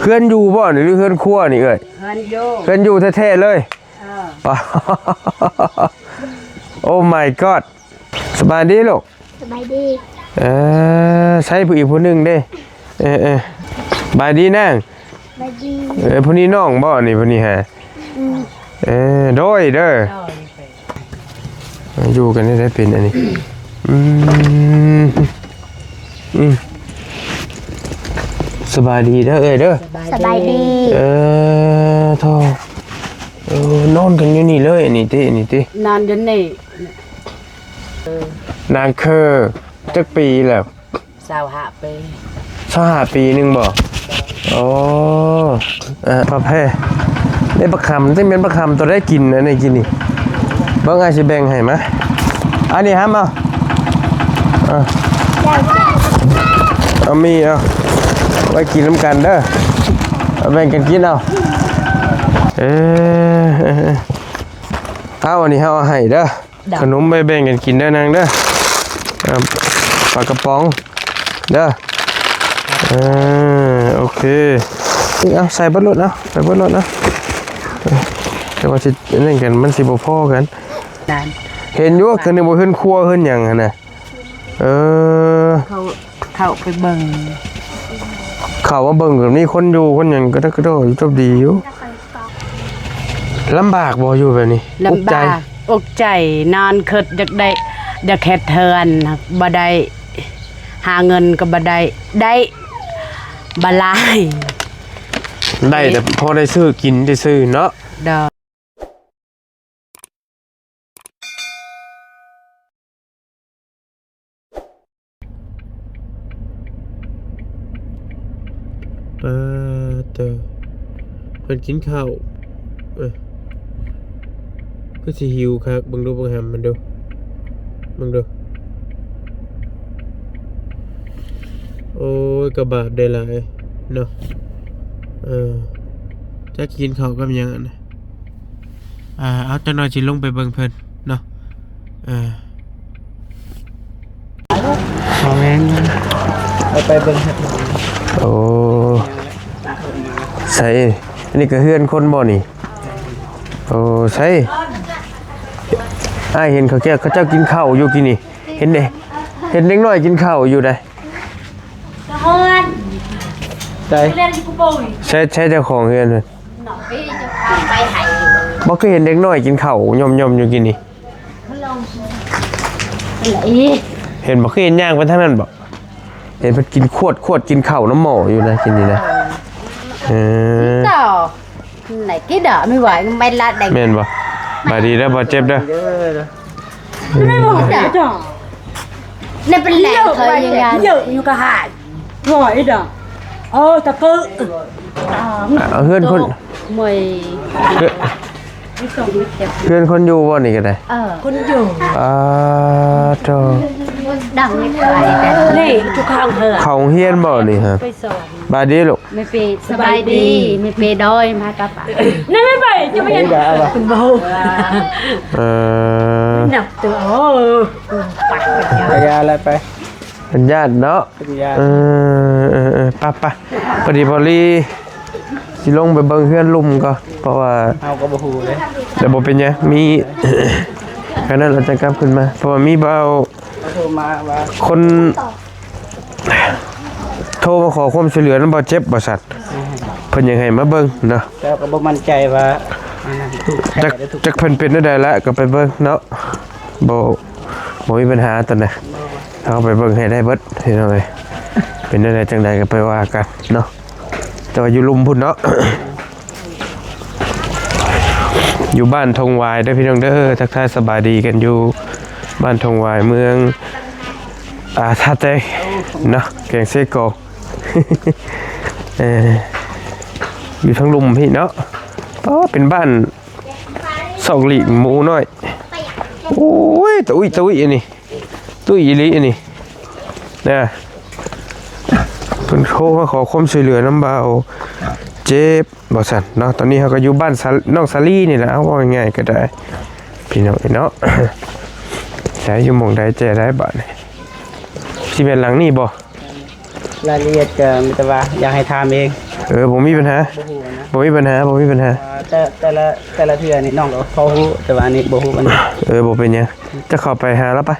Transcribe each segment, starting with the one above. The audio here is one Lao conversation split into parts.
ເຮືອນຢູ່ບໍ່ນີ້ ຫຼືເຮືອນຄົວນີ້ເອື້ອຍ? ເຮືອນຢູ່ ເຮືອນຢູ່ແທ້ໆເລີຍ. ເອີ Oh my god ສະບາຍດີລູກ. ສະບາຍດີ. ເອີ ໃຊ້ຜູ້ອີກຜູ້ໜຶ່ງເດ້. ເອີໆ ສະບາຍດີນາງ. ສະບາຍດີ. ເອີ ຜູ້ນີ້ນ້ອງບໍ່ນີ້ ຜູ້ນີ້ຫາ? ອືມ ເອີ ໂດຍເດີ. ໂດຍ. ຢູ່ກັນໄດ້ເປັນອັນນີ້. ອືມ ອືມ ສະບາຍດີເດີເອື້ອຍເດີ. ສະບາຍດີ. ເອີ ໂທ້ ເອີ ນອນກັນຢູ່ນີ້ເລີຍ ອັນນີ້ຕິ ອັນນີ້ຕິ ນອນຢູ່ນີ້. ເອີ ນາງເຄີຈັກປີແລ້ວ? ຊາວຫ້າປີ. ຊາວຫ້າປີໜຶ່ງບໍ່? ໂອ້ ເອີ ປະເພ ໄດ້ບັກຄຳ ຈັ່ງແມ່ນບັກຄຳຕົວໃດກິນ ອັນນີ້ກິນນີ້ ເບິ່ງ ອ້າຍຊິແບ່ງໃຫ້ມາ. ອັນນີ້ຫາມເອົາ ເອົາ ເອົາມີ ເອົາໄວ້ກິນນຳກັນເດີ ເອົາແບ່ງກັນກິນເອົາ. ເອີ ເອົາ ອັນນີ້ເຮົາເອົາໃຫ້ເດີ. ໂດຍ. ຂະໜົມໄວ້ແບ່ງກັນກິນເດີນາງເດີ. ເອົາ ປາກະປ໋ອງເດີ. ເອີ ໂອເຄ ເອົາໃສ່ເບິດໂລດເນາະ ໃສ່ເບິດໂລດເນາະ. ເອີ ແຕ່ວ່າຊິອັນນັ້ນກັນ ມັນຊິບໍ່ພໍກັນ. ເຫັນຢູ່ ຄືນຶກວ່າເຮືອນຄົວເຮືອນຫຍັງຫັ້ນນະ. ເອີ ເຂົ້າ ເຂົ້າໄປເບິ່ງ ເຂົ້າມາເບິ່ງ ກໍມີຄົນຢູ່ຄົນຫຍັງ ກະດະກະດໍ ຢູ່ຈົບດີຢູ່. ລຳບາກບໍ່ຢູ່ແບບນີ້? ລຳບາກ ອົກໃຈ ອົກໃຈ ນອນຄຶດຢາກໄດ້ ຢາກເຮັດເຮືອນ ບໍ່ໄດ້ ຫາເງິນກໍບໍ່ໄດ້ ໄດ້ບໍ່ຫຼາຍ ໄດ້ແຕ່ພໍໄດ້ຊື້ກິນຊື່ໆເນາະ. ໂດຍ. ປາດໂທ້ ເພິ່ນກິນເຂົ້າ ເອີ ຄືຊິຫິວຄັກ ເບິ່ງດູ ເບິ່ງຫຳມັນດູ ເບິ່ງດູ. ໂອ້ຍ ກະບາບໄດ້ຫຼາຍເນາະ ເອີ ຈັກກິນເຂົ້າກັບຫຍັງຫັ້ນນະ. ອ່າ ເອົາ ຈັກໜ້ອຍຊິລົງໄປເບິ່ງເພິ່ນເນາະ ເອີ ບໍ່ແມ່ນ ໄປ ໄປເບິ່ງ. ໂອ້ ໃສ ອັນນີ້ກະເຮືອນຄົນບໍ່ນີ້? ໂອ້ ໃສ ອ້າຍເຫັນເຂົາເຈົ້າ ເຂົາເຈົ້າກິນເຂົ້າຢູ່ກີ້ນີ້ ເຫັນເດ້ ເຫັນເດັກນ້ອຍກິນເຂົ້າຢູ່ໃດ. ໃສ ໃສເຈົ້າຂອງເຮືອນ? ບໍ່ຄືເຫັນເດັກນ້ອຍກິນເຂົ້າຫຍ່ອມໆຢູ່ກີ້ນີ້ ເຫັນບໍ່? ຄືເຫັນຍ່າງໄປທາງນັ້ນບໍ່? ເຫັນເພິ່ນກິນຂວດ ຂວດກິນເຂົ້ານຳໝໍ້ຢູ່ນະ ກິນນີ້ນະ ເອີ ແມ່ນບໍ່? ບາຍດີເດີ ບໍ່ເຈັບເດີ. ນີ້ເປັນແຫຼງເຄີຍຍັງ ເຍາະຢູ່ກະຫາຍ ໂອ້ຍດອກ ເອີ ຕະກຶ ເອົາເຮືອນຄົນ ເຮືອນ ເຮືອນຄົນຢູ່ບໍ່ນີ້ກະໄດ້? ເອີ ຄົນຢູ່ ອາ ໂທ້ ດັງນີ້ ນີ້ຈຸຂ້າງເຮືອນ ເຂົ້າໂຮງຮຽນບໍ່ນີ້? ຮະ ບາຍດີລູກ ແມ່ເປ ສະບາຍດີ ແມ່ເປ ໂດຍ ມາກັບ ນັ້ນແມ່ເປ ຈະມາເຮັດ ເອີ ນັບຕົວ ໂອ້ ໄປ ໄປຢ່າແລ້ວໄປ ເປັນຍາດເນາະ ເປັນຍາດ ເອີ ເອີ ເອີ ໄປ ໄປ ພໍດີພໍລີ ຊິລົງໄປເບິ່ງເຮືອນລຸ່ມກ່ອນ ເພາະວ່າເຮົາກໍບໍ່ຮູ້ເດ້ ແຕ່ບໍ່ເປັນຫຍັງ ມີ ອັນນັ້ນ ເຮົາຈະກັບຂຶ້ນມາ ເພາະວ່າມີບ່າວ ໂທມາວ່າ ຄົນໂທມາຂໍຄວາມຊ່ວຍເຫຼືອນຳບ່າວເຈັບວ່າຊັ້ນ ເພິ່ນຢາກໃຫ້ມາເບິ່ງເນາະ ແຕ່ກໍບໍ່ໝັ້ນໃຈວ່າ ອັນນັ້ນ ທຸກແທ້ ຈັກ ແທ້ ທຸກ ຈັກເພິ່ນເປັນແນວໃດລະ ກໍໄປເບິ່ງເນາະ ບໍ່ ບໍ່ມີບັນຫາຕອນໃດ ເຮົາໄປເບິ່ງໃຫ້ໄດ້ເບິດພີ່ນ້ອງເອີຍ ເປັນແນວໃດຈັ່ງໃດກໍໄປວ່າກັນເນາະ ແຕ່ວ່າຢູ່ລຸ່ມພຸ້ນເນາະ ຢູ່ບ້ານທົ່ງຫວາຍເດີພີ່ນ້ອງເດີ ທັກທາຍສະບາຍດີກັນຢູ່ບ້ານທົ່ງຫວາຍ ເມືອງ ອ່າ ທ່າແຕງເນາະ ແຂວງເຊກອງ ເອີ ຢູ່ທາງລຸ່ມພີ້ເນາະ ອໍ ເປັນບ້ານ ສອກຫຼີກໝູນ້ອຍ ໂອ້ຍ ຕະອຸຍ ຕະອຸຍ ອັນນີ້ ຕຸ້ຍອີ່ຫຼີ ອັນນີ້ນະ ເພິ່ນໂທມາຂໍຄວາມຊ່ວຍເຫຼືອນຳບ່າວເຈັບວ່າຊັ້ນເນາະ ຕອນນີ້ເຮົາກໍຢູ່ບ້ານສາ ນ້ອງສາລີນີ້ແຫຼະ ເອົາ ເວົ້າງ່າຍໆກໍໄດ້ ພີ່ນ້ອງເອີຍເນາະ ໃສ ຢູ່ໝ່ອງໃດແຈ້ໃດບາດນີ້ ຊິແມ່ນຫຼັງນີ້ບໍ່? ລາຍລະອຽດກໍມີແຕ່ວ່າຢາກໃຫ້ຖາມເອງ ເອີ ບໍ່ມີບັນຫາ ບໍ່ຮູ້ນະ ບໍ່ມີບັນຫາ ບໍ່ມີບັນຫາ ອ່າ ແຕ່ ແຕ່ລະ ແຕ່ລະເທື່ອນີ້ນ້ອງກໍພໍຮູ້ ແຕ່ວ່າອັນນີ້ບໍ່ຮູ້ປານໃດ. ເອີ ບໍ່ເປັນຫຍັງ ຈະເຂົ້າໄປຫາລາວໄປ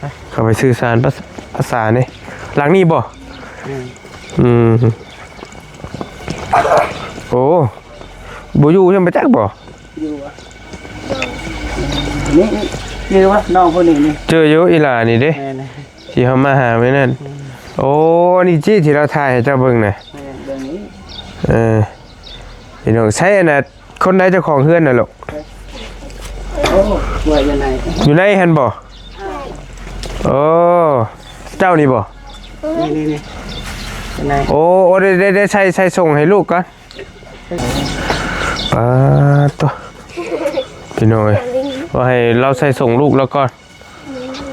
ໄປ ເຂົ້າໄປສື່ສານພາ ພາສານີ້. ຫຼັງນີ້ບໍ່? ແມ່ນ. ອືມ ໂອ້ ບໍ່ຢູ່ ຍັງບໍ່ຈັກບໍ່? ຢູ່ ນີ້ ນີ້ ນີ້ວ່ານ້ອງຄົນນີ້ນີ້ ເຈີຢູ່ອີ່ຫຼ້ານີ້ເດ້. ແມ່ນ. ທີ່ເຮົາມາຫາມື້ນັ້ນ. ອືມ ໂອ້ ອັນນີ້ຕິທີ່ລາວຖ່າຍໃຫ້ເຈົ້າເບິ່ງນະ. ແມ່ນ ເບິ່ງນີ້. ເອີ ພີ່ນ້ອງ ໃສອັນນ່າ ຄົນໃດເຈົ້າຂອງເຮືອນນະລູກ? ໂອ້ ຢູ່ໃນ ຢູ່ໃນຫັ້ນບໍ່? ໂອ້ ເຈົ້ານີ້ບໍ່? ນີ້ໆໆ ໃນ ໂອ້ ໂອ້ ໄດ້ ໄດ້ ໄດ້ໃສ່ ໃສ່ສົ່ງໃຫ້ລູກກ່ອນ. ປາດໂທ້ ພີ່ນ້ອງເອີຍ ວ່າໃຫ້ລາວໃສ່ສົ່ງລູກລາວກ່ອນ.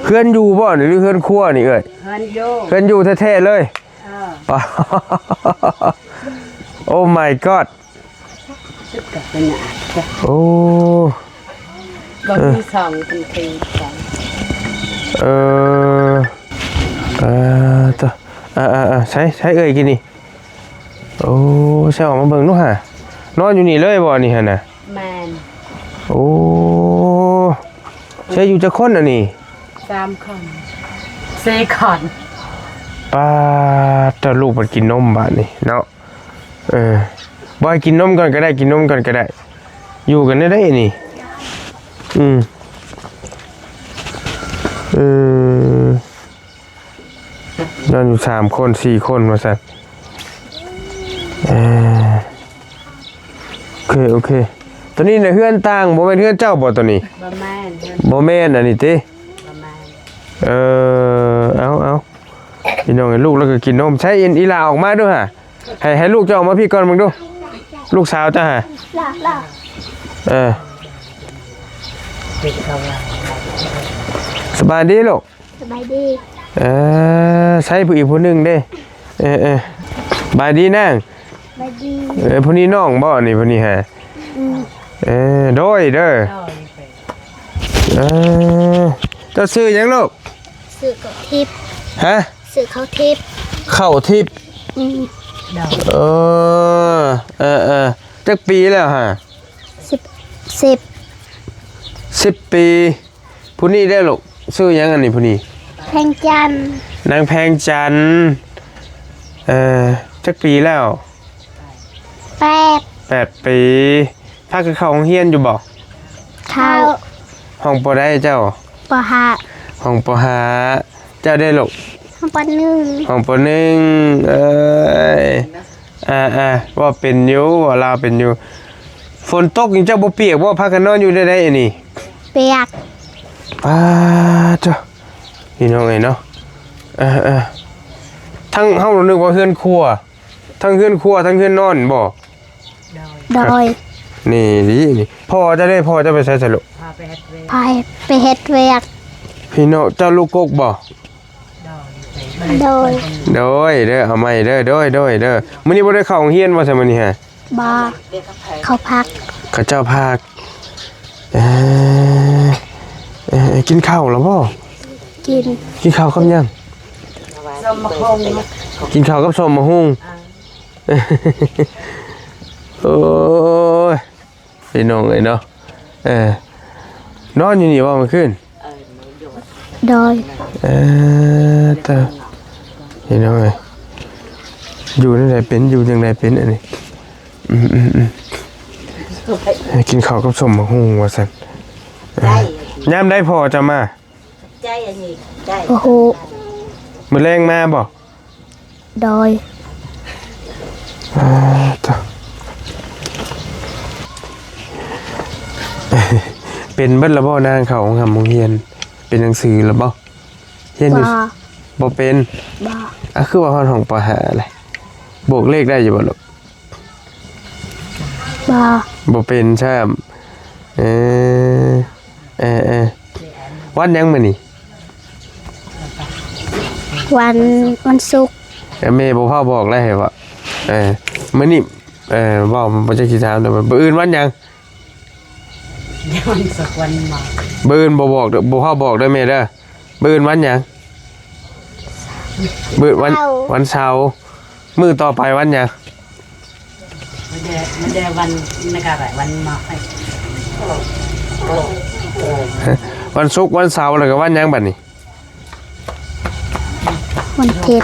ເຮືອນຢູ່ບໍ່ນີ້ ຫຼືເຮືອນຄົວນີ້ເອີຍ? ເຮືອນຢູ່ ເຮືອນຢູ່ແທ້ໆເລີຍ. ເອີ ປາດ Oh my god ໂອ້ ກໍມີສອງຄົນຄືກັນ. ເອີ ປາດໂທ້ ອ່າໆໆ ໃສ ໃສເອີຍ ກິນນີ້. ໂອ້ ໃສ່ອອກມາເບິ່ງດູຫາ ນອນຢູ່ນີ້ເລີຍບໍ່ນີ້ຫັ້ນນະ? ແມ່ນ. ໂອ້ ໃສ່ຢູ່ຈັກຄົນອັນນີ້? ສາມຄົນ ສີ່ຄົນ. ປາດ ເຈົ້າລູກມັນກິນນົມບາດນີ້ເນາະ. ເອີ ບໍ່ໃຫ້ກິນນົມກ່ອນກໍໄດ້ ກິນນົມກ່ອນກໍໄດ້ ຢູ່ກັນໄດ້ນີ້. ອືມ ເອີ ນອນຢູ່ສາມຄົນ ສີ່ຄົນວ່າຊັ້ນ. ເອີ ໂອເຄ ໂອເຄ ໂຕນີ້ນະເຮືອນຕ່າງ ບໍ່ແມ່ນເຮືອນເຈົ້າບໍ່ໂຕນີ້? ບໍ່ແມ່ນ ບໍ່ແມ່ນອັນນີ້ຕິ? ບໍ່ແມ່ນ. ເອີ ເອົາ ເອົາ ພີ່ນ້ອງເອີຍ ລູກລາວກໍກິນນົມ. ໃຊ້ອີ່ຫຼ້າອອກມາດູຫາ ໃຫ້ ໃຫ້ລູກເຈົ້າອອກມາພີ້ກ່ອນເບິ່ງດູ ລູກສາວເຈົ້າຫາ. ເອີ ສະບາຍດີລູກ. ສະບາຍດີ. ເອີ ໃຊ້ຜູ້ອີກຜູ້ໜຶ່ງເດ້. ເອີ ເອີ ສະບາຍດີນາງ. ສະບາຍດີ. ເອີ ຜູ້ນີ້ນ້ອງບໍ່ນີ້ ຜູ້ນີ້ຫາ? ອືມ ເອີ ໂດຍເດີ. ເອີ ເຈົ້າຊື່ຫຍັງລູກ? ຊື່ເຂົ້າທິບ. ຮະ? ຊື່ເຂົ້າທິບ. ເຂົ້າທິບ. ອືມ ໂດຍ. ເອີ ເອີ ເອີ ຈັກປີແລ້ວຫາ? ສິບ ສິບ ສິບປີ. ຜູ້ນີ້ເດ້ລູກ ຊື່ຫຍັງອັນນີ້ຜູ້ນີ້? ແພງຈັນ. ນາງແພງຈັນ. ເອີ ຈັກປີແລ້ວ? ແປດ ແປດປີ. ພາກັນເຂົ້າໂຮງຮຽນຢູ່ບໍ່? ເຂົ້າ. ຫ້ອງ ປ.ໃດເຈົ້າ? ປ.ຫ້າ. ຫ້ອງ ປ.ຫ້າ. ເຈົ້າເດ້ລູກ? ຫ້ອງ ປ.ໜຶ່ງ. ຫ້ອງ ປ.ໜຶ່ງ. ເອີຍ ອ່າໆ ເວົ້າເປັນຢູ່ ເວົ້າລາວເປັນຢູ່. ຝົນຕົກນີ້ເຈົ້າບໍ່ປຽກບໍ່? ພາກັນນອນຢູ່ແນວໃດອັນນີ້? ປຽກ. ປາດໂທ້ ພີ່ນ້ອງເອີຍເນາະ. ເອີໆ ທັງເຮົານຶກວ່າເຮືອນຄົວ ທັງເຮືອນຄົວ ທັງເຮືອນນອນບໍ່? ໂດຍ. ໂດຍ. ນີ້ດີນີ້ ພໍ່ເຈົ້າເດ້? ພໍ່ເຈົ້າໄປໃສສະລູກ? ພາໄປເຮັດວຽກ. ພາໄປເຮັດວຽກ. ພີ່ນ້ອງເຈົ້າລູກກົກບໍ່? ໂດຍ ໂດຍ ໂດຍເດີ ເອົາໃໝ່ເດີ ໂດຍ ໂດຍເດີ. ມື້ນີ້ບໍ່ໄດ້ເຂົ້າໂຮງຮຽນບໍ່ຊະມື້ນີ້ຫະ? ບໍ່ ເຂົາພັກ ເຂົາເຈົ້າພັກ. ເອີ ເອີ ກິນເຂົ້າແລ້ວບໍ່? ກິນ. ກິນເຂົ້າກັບຫຍັງ? ສົ້ມໝາກຫຸ່ງ. ກິນເຂົ້າກັບສົ້ມໝາກຫຸ່ງ. ອ່າ ໂອ້ຍ ພີ່ນ້ອງເອີຍເນາະ. ເອີ ນອນຢູ່ນີ້ບໍ່ມື້ຄືນ? ໂດຍ. ເອີ ຕາ ພີ່ນ້ອງເອີຍ ຢູ່ຈັ່ງໃດເປັນ ຢູ່ຈັ່ງໃດເປັນອັນນີ້. ອືມໆໆ ກິນເຂົ້າກັບສົ້ມໝາກຫຸ່ງວ່າຊັ້ນ. ເອີ ຍາມໃດພໍ່ເຈົ້າມາ? ບໍ່ຮູ້. ມື້ແລງມາບໍ່? ໂດຍ. ອ່າ ໂທ້ ເປັນເບິດແລ້ວບໍ່ນາງ ເຂົ້າໂຮງຮ່ຳໂຮງຮຽນ ເປັນໜັງສືແລ້ວບໍ່? ຮຽນຢູ່ ບໍ່ ບໍ່ເປັນ. ບໍ່. ອ່າ ຄືວ່າຮອດຫ້ອງ ປ.ຫ້າ ແລ້ວ ບວກເລກໄດ້ຢູ່ບໍ່ລູກ? ບໍ່ ບໍ່ເປັນຊ້ຳ. ເອີ ເອີໆ ວັນຫຍັງມື້ນີ້? ວັນ ວັນສຸກ. ແມ່ບໍ່ພາບອກແລ້ວໃຫ້ວ່າ ເອີ ມື້ນີ້ ເອີ ເວົ້າບໍ່ຈັກຊິຖາມແລ້ວ ມື້ອື່ນວັນຫຍັງ? ວັນສຸກ ວັນໝໍ. ມື້ອື່ນບໍ່ບອກເດີ ບໍ່ພາບອກເດີແມ່ເດີ. ມື້ອື່ນວັນຫຍັງ? ມື້ວັນ ເສົາ ວັນເສົາ. ມື້ຕໍ່ໄປວັນຫຍັງ? ມັນໄດ້ວັນ ນະກະວັນມາ ວັນສຸກ ວັນເສົາ ແລ້ວກໍວັນຫຍັງບັດນີ້? ວັນທິດ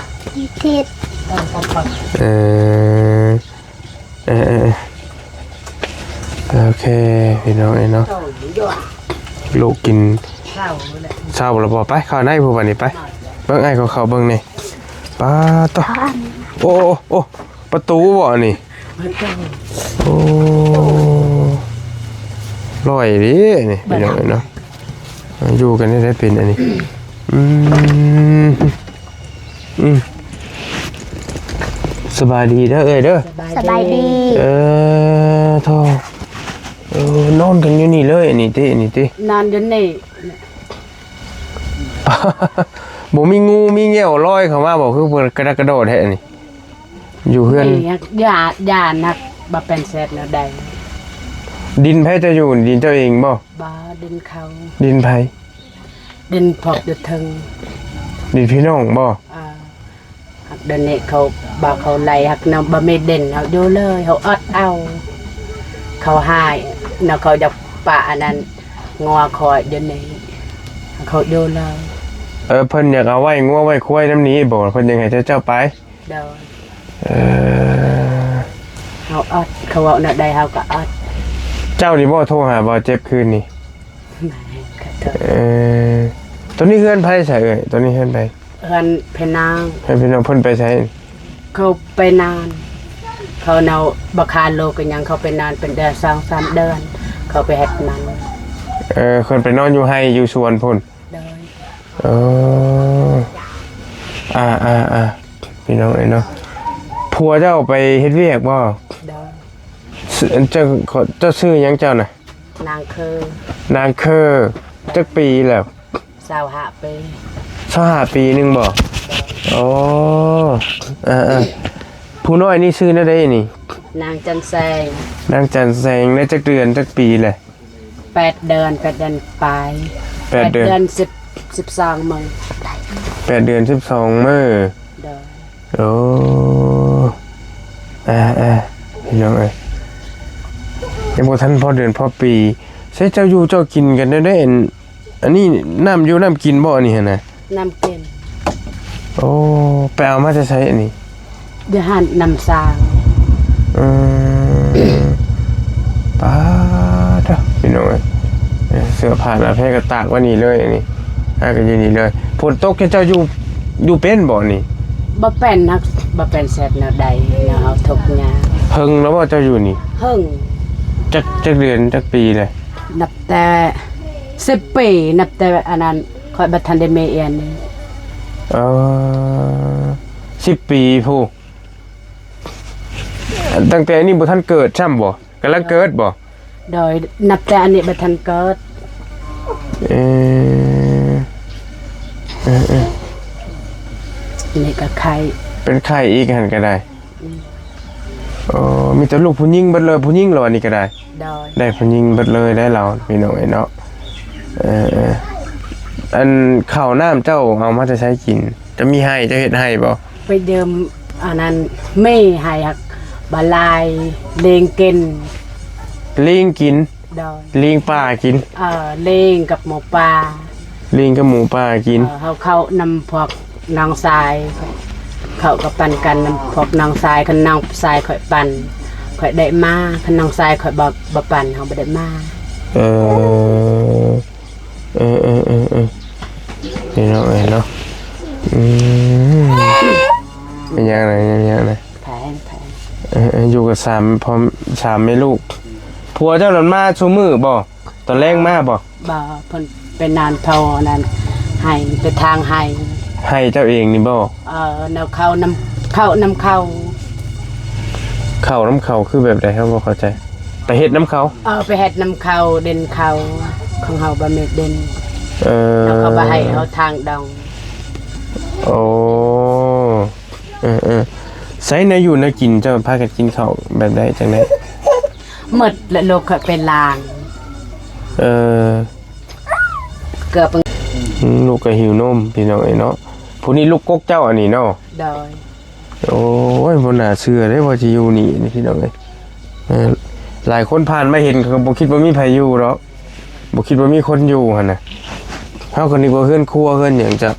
ທິດ ເອີ ເອີ ເອີ ໂອເຄ ພີ່ນ້ອງເອີຍເນາະ ລູກກິນເຊົ້າແລ້ວບໍ່? ໄປເຂົ້າໃນພຸ້ນບັດນີ້ ໄປເບິ່ງອ້າຍເຂົາເຂົ້າເບິ່ງແດ່. ປາດໂທ້ ໂອ້ ໂອ້ ປະຕູບໍ່ອັນນີ້? ໂອ້ ລອຍເດ້ນີ້ ພີ່ນ້ອງເອີຍເນາະ ຢູ່ກັນໄດ້ເປັນອັນນີ້ ອືມ ອືມ ສະບາຍດີເດີເອື້ອຍເດີ ສະບາຍດີ ເອີ ໂທ້ ເອີ ນອນກັນຢູ່ນີ້ເລີຍ ອັນນີ້ຕິ ອັນນີ້ຕິ ນອນຢູ່ນີ້ ບໍ່ມີງູມີແງວລອຍເຂົ້າມາບໍ່? ຄືເພິ່ນກະດັກກະດໍແທ້ນີ້ ຢູ່ເຮືອນ ນີ້ ຢ້ານ ຢ້ານນັກ ບໍ່ເປັນແຊດແນວໃດ. ດິນໃຜເຈົ້າຢູ່? ດິນເຈົ້າເອງບໍ່? ບໍ່ ດິນເຂົາ. ດິນໃຜ? ດິນພວກຢູ່ເທິງ. ດິນພີ່ນ້ອງບໍ່? ເອີ ດຽວນີ້ເຂົາ ບໍ່ ເຂົາໄລ່ ຫາກນຳ ບໍ່ມີດິນ ເຮົາຢູ່ເລີຍ ເຮົາອອດເອົາ ເຂົາຮ້າຍເນາະ ເຂົາຢາກປະອັນນັ້ນ ງົວຄວາຍ ດຽວນີ້ເຂົາຢູ່ເລີຍ. ເອີ ເພິ່ນຢາກເອົາໄວ້ງົວໄວ້ຄວາຍນຳນີ້ບໍ່? ເພິ່ນຢາກໃຫ້ເຈົ້າ ເຈົ້າໄປ? ໂດຍ ເອີ ເຮົາອອດ ເຂົາເວົ້າແນວໃດເຮົາກໍອອດ. ເຈົ້ານີ້ບໍ່ໂທຫາບ່າວເຈັບຄືນນີ້? ແມ່ນ ຂອໂທດ. ເອີ ໂຕນີ້ເຮືອນໃຜຊະເອື້ອຍ? ໂຕນີ້ເຮືອນໃຜ? ເຮືອນພີ່ນ້ອງ. ເຮືອນພີ່ນ້ອງ. ເພິ່ນໄປໃສ? ເຂົາໄປນານ ເຂົາເນາະ ບໍ່ຄາໂລກະຫຍັງ ເຂົາໄປນານເປັນເດືອນ ສອງສາມເດືອນ ເຂົາໄປເຮັດນານ. ເອີ ເພິ່ນໄປນອນຢູ່ໄຮ່ຢູ່ສວນພຸ້ນ. ໂດຍ ເອີ ອ່າໆໆ ພີ່ນ້ອງເອີຍເນາະ ຜົວເຈົ້າໄປເຮັດວຽກບໍ່? ໂດຍ ເຈົ້າ ເຈົ້າຊື່ຫຍັງເຈົ້ານະ? ນາງເຄີ. ນາງເຄີ ຈັກປີແລ້ວ? ຊາວຫ້າປີ. ຊາວຫ້າປີໜຶ່ງບໍ່? ໂດຍ ໂອ້ ເອີໆ ຜູ້ນ້ອຍນີ້ຊື່ແນວໃດນີ້? ນາງຈັນແສງ. ນາງຈັນແສງ ໄດ້ຈັກເດືອນ ຈັກປີແລ້ວ? ແປດເດືອນ ແປດເດືອນປາຍ. ແປດເດືອນ ແປດເດືອນ ສິບ ສິບສອງມື້. ແປດເດືອນ ສິບສອງມື້. ໂດຍ ໂອ້ ເອີໆ ພີ່ນ້ອງເອີຍ ຍັງບໍ່ທັນພໍເດືອນພໍປີ. ໃສເຈົ້າຢູ່ເຈົ້າກິນກັນແນວໃດ? ອັນ ອັນນີ້ນ້ຳຢູ່ນ້ຳກິນບໍ່ ອັນນີ້ຫັ້ນນະ? ນ້ຳກິນ. ໂອ້ ໄປເອົາມາແຕ່ໃສອັນນີ້? ຢູ່ຮ້ານນ້ຳຊາງ. ເອີ ປາດໂທ້ ພີ່ນ້ອງເອີຍ ເອີ ເສື້ອຜ້າໜ້າແພກະຕາກໄວ້ນີ້ເລີຍ ອັນນີ້ ອາ ກະຢູ່ນີ້ເລີຍ. ຝົນຕົກເຈົ້າຢູ່ ຢູ່ເປັນບໍ່ນີ້? ບໍ່ເປັນ ຮັກ ບໍ່ເປັນແຊດແນວໃດ ແນວເຮົາທຸກຍາກ. ເພິ່ງແລ້ວບໍ່ເຈົ້າຢູ່ນີ້? ເພິ່ງ. ຈັກ ຈັກເດືອນ ຈັກປີແລ້ວ? ນັບແຕ່ສິບປີ ນັບແຕ່ອັນນັ້ນ ຂ້ອຍບໍ່ທັນໄດ້ມີເອຍນີ້. ເອີ ສິບປີພຸ້ນ. ຕັ້ງແຕ່ອັນນີ້ບໍ່ທັນເກີດຊ້ຳບໍ່? ກຳລັງເກີດບໍ່? ໂດຍ ນັບແຕ່ອັນນີ້ບໍ່ທັນເກີດ. ເອີ ເອີໆ ນີ້ກໍໄຂ້ ເປັນໄຂ້ອີກຫັ້ນກໍໄດ້. ອືມ ໂອ້ ມີແຕ່ລູກຜູ້ຍິງເບິດເລີຍ ຜູ້ຍິງລະວ່ານີ້ກໍໄດ້. ໂດຍ ໄດ້ຜູ້ຍິງເບິດເລີຍໄດ໋ລາວ ພີ່ນ້ອງເອີຍເນາະ. ເອີໆ ອັນເຂົ້ານ້ຳເຈົ້າເອົາມາແຕ່ໃສກິນ? ເຈົ້າມີໄຮ່ ເຈົ້າເຮັດໄຮ່ບໍ່? ໄປຢືມອັນນັ້ນ ມີໄຮ່ ຫາກບໍ່ຫຼາຍ ລີງກິນ. ລີງກິນ? ໂດຍ ລີງປ່າກິນ. ເອີ ລີງກັບໝູປ່າ. ລີງກັບໝູປ່າກິນ. ເອີ ເຮົາເຂົ້ານຳພວກນ້ອງຊາຍ ເຂົ້າກໍປັນກັນນຳພວກນ້ອງຊາຍ ຄັນນ້ອງຊາຍຂ້ອຍປັນ ຂ້ອຍໄດ້ມາ ຄັນນ້ອງຊາຍຂ້ອຍບໍ່ ບໍ່ປັນ ເຮົາບໍ່ໄດ້ມາ. ເອີ ເອີໆໆໆ ພີ່ນ້ອງເອີຍເນາະ. ອືມ ເປັນຫຍັງນະ ເປັນຫຍັງນະ? ແພງ ແພງ. ເອີໆ ຢູ່ກັບສາມ ພໍ່ ສາມແມ່ລູກ. ຜົວເຈົ້ານັ້ນມາຊຸມື້ບໍ່? ຕອນແລງມາບໍ່? ບໍ່ ເພິ່ນໄປນານເຂົານັ້ນ ໄຮ່ ໄປທາງໄຮ່. ໄຮ່ເຈົ້າເອງນີ້ບໍ່? ເອີ ນຳເຂົາ ນຳ ເຂົ້ານຳເຂົາ. ເຂົ້ານຳເຂົາຄືແບບໃດ? ເຮົາບໍ່ເຂົ້າໃຈ. ໄປເຮັດນຳເຂົາ? ເອີ ໄປເຮັດນຳເຂົາ ດິນເຂົາ ຂອງເຮົາບໍ່ມີດິນ. ເອີ ແລ້ວເຂົາບໍ່ໃຫ້ເຮົາທາງດອງ. ໂອ້ ເອີໆ ໃສແນວຢູ່ແນວກິນ ເຈົ້າພາກັນກິນເຂົ້າແບບໃດ ຈັ່ງໃດ? ໝົດແລ້ວ ລູກຂ້ອຍໄປລ້າງ. ເອີ ເກືອບ ອືມ ລູກກໍຫິວນົມ ພີ່ນ້ອງເອີຍເນາະ. ຜູ້ນີ້ລູກກົກເຈົ້າອັນນີ້ເນາະ? ໂດຍ. ໂອ້ຍ ບໍ່ໜ້າເຊື່ອເດ້ວ່າຊິຢູ່ນີ້ ພີ່ນ້ອງເອີຍ. ເອີ ຫຼາຍຄົນຜ່ານມາເຫັນກໍບໍ່ຄິດວ່າມີໃຜຢູ່ດອກ ບໍ່ຄິດວ່າມີຄົນຢູ່ຫັ້ນນະ. ເຮົາກໍນຶກວ່າເຮືອນຄົວເຮືອນຫຍັງຈະ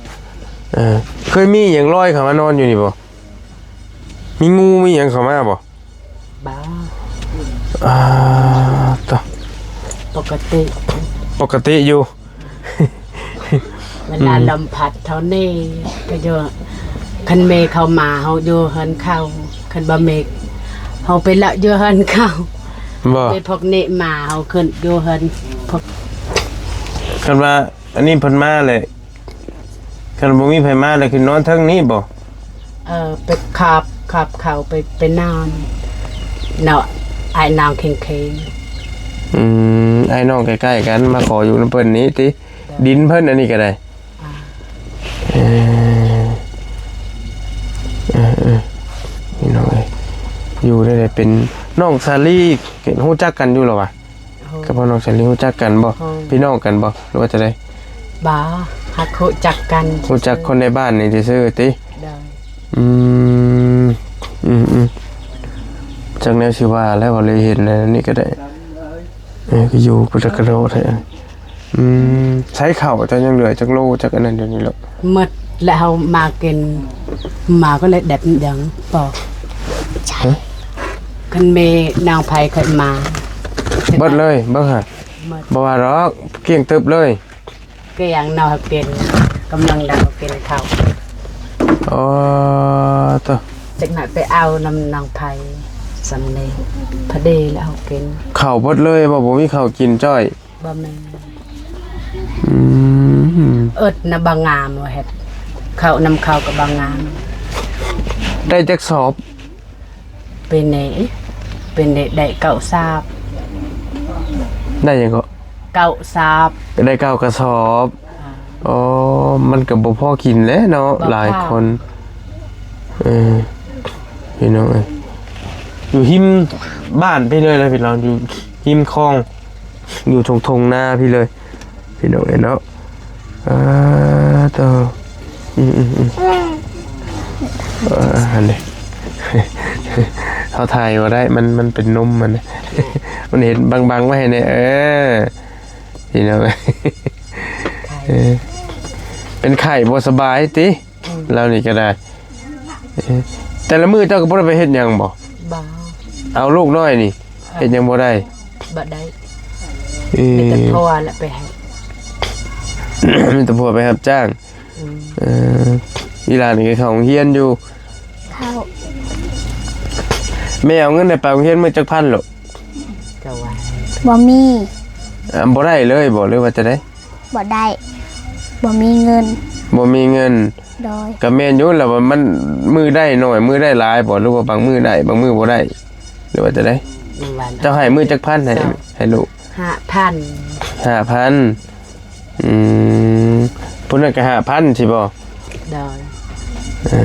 ເອີ ເຄີຍມີຫຍັງລອຍເຂົ້າມານອນຢູ່ນີ້ບໍ່? ມີງູມີຫຍັງເຂົ້າມາບໍ່? ບໍ່. ອ່າ ຕະ ປົກກະຕິ ປົກກະຕິຢູ່. ເວລາ ອືມ ລົມພັດເທົ່ານີ້ກໍຢູ່ ຄັນແມ່ເຂົ້າມາເຮົາຢູ່ເຮືອນເຂົາ ຄັນບໍ່ແມ່ເຮົາໄປລະຢູ່ເຮືອນເຂົາ. ບໍ່ ໄປພວກນີ້ມາເຮົາຂຶ້ນຢູ່ເຮືອນພວກ ຄັນວ່າອັນນີ້ເພິ່ນມາແຫຼະ ຄັນບໍ່ມີໃຜມາແລ້ວຄືນອນເທິງນີ້ບໍ່? ເອີ ໄປຄາບ ຄາບເຂົ້າໄປ ໄປນອນເນາະ ອ້າຍນ້ອງເຄັງໆ. ອືມ ອ້າຍນ້ອງໃກ້ໆກັນ ມາຂໍຢູ່ນຳເພິ່ນນີ້ຕິ ໂດຍ ດິນເພິ່ນອັນນີ້ກໍໄດ້. ອ່າ ເອີ ເອີ ເອີ ພີ່ນ້ອງເອີຍ ຢູ່ໄດ້ເປັນນ້ອງສາລີ ຮູ້ຈັກກັນຢູ່ລະວະ? ໂອ້ ກັບພໍ່ນ້ອງສາລີຮູ້ຈັກກັນບໍ່? ໂອ້ ພີ່ນ້ອງກັນບໍ່ ຫຼືວ່າຈັ່ງໃດ? ບໍ່ ຫາກຮູ້ຈັກກັນ ຮູ້ຈັກຄົນໃນບ້ານນີ້ຊື່ໆຕິ? ໂດຍ. ອືມ ອືມໆ ຈັກແນວຊິວ່າແລ້ວ ບໍ່ເລີຍເຫັນອັນນີ້ກໍໄດ້. ເອີ ກໍຢູ່ພຸດທະກະໂລແທ້. ອືມ ໃຊ້ເຂົ້າເຈົ້າຍັງເຫຼືອຈັກໂລ ຈັກອັນນັ້ນດຽວນີ້ລະ? ໝົດແລ້ວ ເຮົາມາກິນ ມາກໍເລີຍແດັບຫຍັງບໍ່ ຮະ? ຄັນແມ່ນາງໄພເຄີຍມາ ເບິດເລີຍ ເບິ່ງຫາ ໝົດ ບໍ່ວ່າດອກ ກ້ຽງຕຶບເລີຍ. ກໍຍັງເນາະ ເຮົາກິນ ກຳລັງເຮົາກິນເຂົ້າ. ອໍ ໂຕ ຈັກໜ້ອຍໄປເອົານຳນາງໄພ ສ່ຳນີ້ ພໍດີແລ້ວເຮົາກິນ. ເຂົ້າເບິດເລີຍບໍ່? ບໍ່ມີເຂົ້າກິນຈ້ອຍ? ບໍ່ມີ. ອືມ ອຶດນະ ບໍ່ງາມວ່າເຮັດເຂົ້ານຳເຂົາກໍບໍ່ງາມ. ໄດ້ຈັກສອບ? ປີນີ້ ປີນີ້ໄດ້ເກົ້າສາບ. ໄດ້ຫຍັງເກາະ? ເກົ້າສາບ. ໄດ້ເກົ້າກະສອບ. ອ່າ ອໍ ມັນກໍບໍ່ພໍກິນແຫຼະເນາະ ບໍ່ພໍ ຫຼາຍຄົນ. ເອີ ພີ່ນ້ອງເອີຍ ຢູ່ຮິມບ້ານພີ້ເລີຍນະ ພີ່ນ້ອງ ຢູ່ຮິມຄອງ ຢູ່ທົ່ງໆນາພີ້ເລີຍ ພີ່ນ້ອງເອີຍເນາະ. ອ່າ ໂຕ ອືມໆໆ ເອີ ອັນນີ້ ເຮົາຖ່າຍບໍ່ໄດ້ ມັນ ມັນເປັນນົມມັນ ມັນເຫັນບັງໆໄວ້ໃຫ້ແດ່. ເອີ ພີ່ນ້ອງເອີຍ ເປັນໄຂ້ບໍ່ສະບາຍຕິ? ອືມ ລາວນີ້ກໍໄດ້. ເອີ ແຕ່ລະມື້ເຈົ້າກໍບໍ່ໄດ້ໄປເຮັດຫຍັງບໍ່? ບໍ່. ເອົາລູກນ້ອຍນີ້ ເອີ ເຮັດຫຍັງບໍ່ໄດ້? ບໍ່ໄດ້. ເອີ ມີແຕ່ຜົວລະໄປເຮັດ ມີແຕ່ຜົວໄປຮັບຈ້າງ. ອືມ ເອີ ອີຫຼານນີ້ກໍເຂົ້າໂຮງຮຽນຢູ່? ເຂົ້າ. ແມ່ເອົາເງິນໃຫ້ໄປໂຮງຮຽນມື້ຈັກພັນລູກ? ກໍວ່າ ບໍ່ມີ. ອ່າ ບໍ່ໄດ້ເລີຍບໍ່ ຫຼືວ່າຈັ່ງໃດ? ບໍ່ໄດ້ ບໍ່ມີເງິນ. ບໍ່ມີເງິນ. ໂດຍ. ກໍແມ່ນຢູ່ລະວ່າ ມັນມື້ໄດ້ໜ້ອຍ ມື້ໄດ້ຫຼາຍບໍ່ ຫຼືວ່າບາງມື້ໄດ້ ບາງມື້ບໍ່ໄດ້ ຫຼືວ່າຈັ່ງໃດ? ເຈົ້າໃຫ້ມື້ຈັກພັນໃຫ້ ໃຫ້ລູກ? ຫ້າພັນ. ຫ້າພັນ. ອືມ ຜູ້ນັ້ນກໍຫ້າພັນຊິບໍ່? ໂດຍ. ເອີ